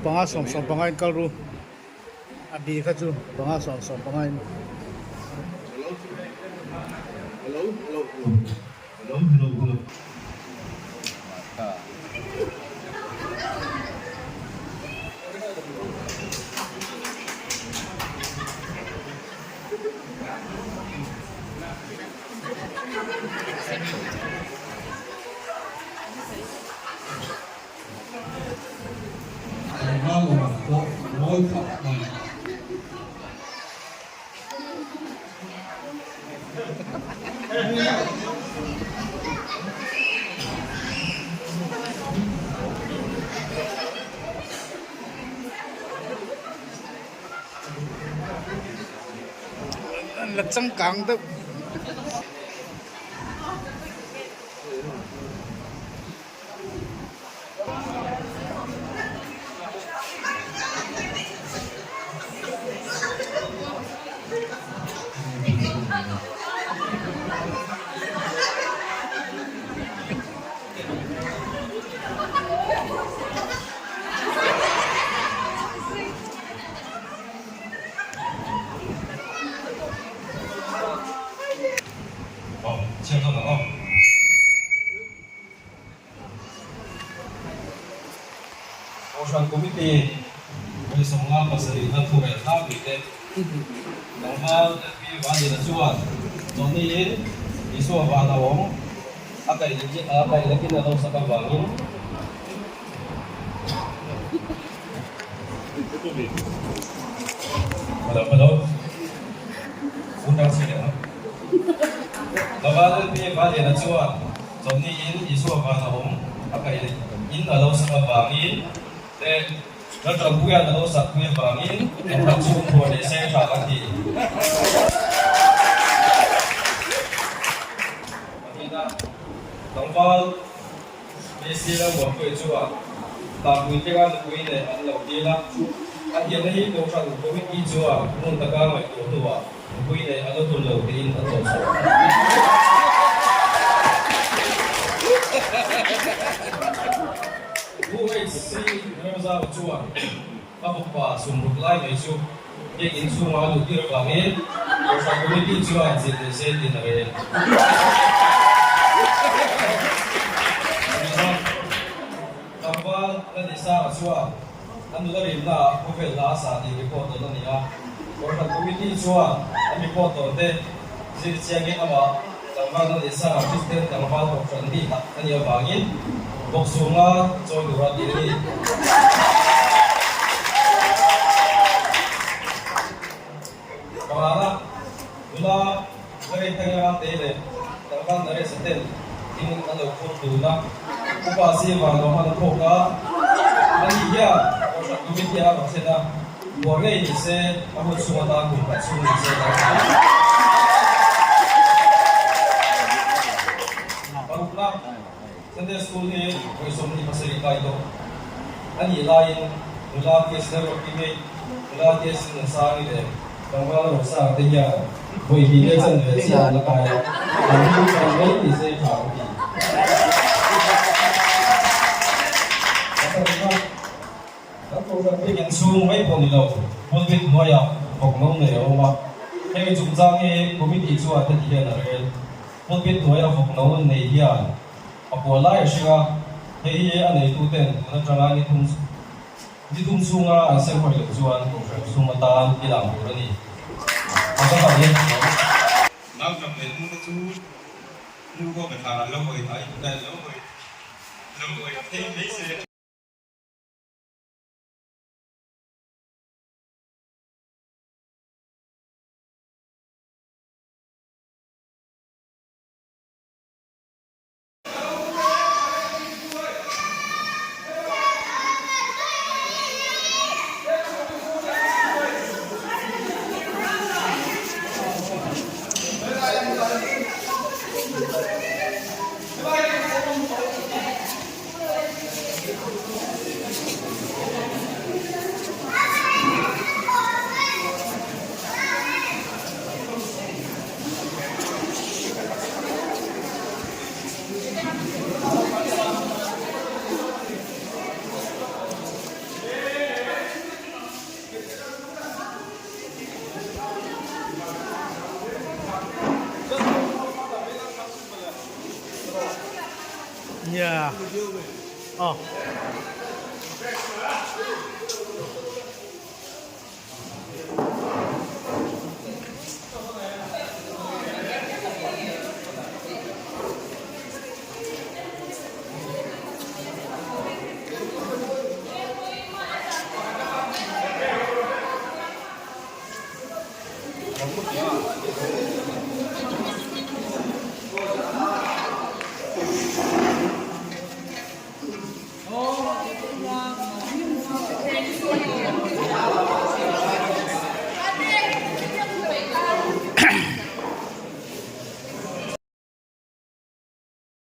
Panga sawm sawm panga in kal ru a bi kha chu panga sawm sawm panga in. La changkang deuh. Kohhran Committee vawi 57 na thu rel tlangpui te tlangval LP Vanlina chuan chawhniin Isua van a awm a kaih lekin a lo sak avangin Hello hello Tlangval LP Vanlina chuan Chawhniin Isua van a awm a kaih leh in a lo sak avangin leh Lalṭanpuia'n a lo sakpui avangin Kohhran chhung phuar leh seng tha kan ti. Pahnihna, tlangval AC Lalmuanpuia chuan Tanpui tlenga nupui leh an lo dil a, a hniamna hi Kohhran Committee chuan ngun taka ngaihtuah hnuah nupui leh a la tum lo tiin a chawlhsawm. UHC Remzau chuan a fapa sumruk lai mai chu cake inchhunga a luhtir avangin Kohhran Committee chuan zilh leh se tiin a rel. Tlangval Lalisa chuan a nula rimnaah khawvel hla a sa tih report dawn a ni a. Kohhran Committee chuan an report dawn te zir chiangin amah tlangval Lalisa Kristian tlangval kohhran mi tak a nih avangin bawkchhunga chawi tura tih a ni. Pangana nula Larethanga te leh tlangval Naresh-a ten thing an lo phur dun a, Upa Siva lo hman a phawk a, ani hian Kohhran Committee a rawn thlen a, buar ngei ni se a hun chhung atan kum khat chhung ni se lo ti. Parukna Sunday School hi vawi 27 kai tawh a nih laiin nula TS Lalruatki nula TS Nunsangi leh Tlangval Rosang te hian vawi hnih leh chanve chiah an la kai a, an hlim kai mai ni se tha an ti. Pasarihna, Kan kohhran bik in chhung mai pawh ni lo, pulpit hnuaiah vawk no nei a awm a, hemi chungchang hi committee chuan heti hian a rel. Pulpit hnuaia vawk no nei hian a kual lai a hring a, hei hi a neituten tun atanga ni thum Ni thum chhunga an sem hawi loh chuan kohhran sum atan i lang tur a ni. A va han en tho. Nau ṭap leh nu te chu nu pawh ka thla lo hawi thai lo hawi lo hawi thei mai se. Yeah. Oh.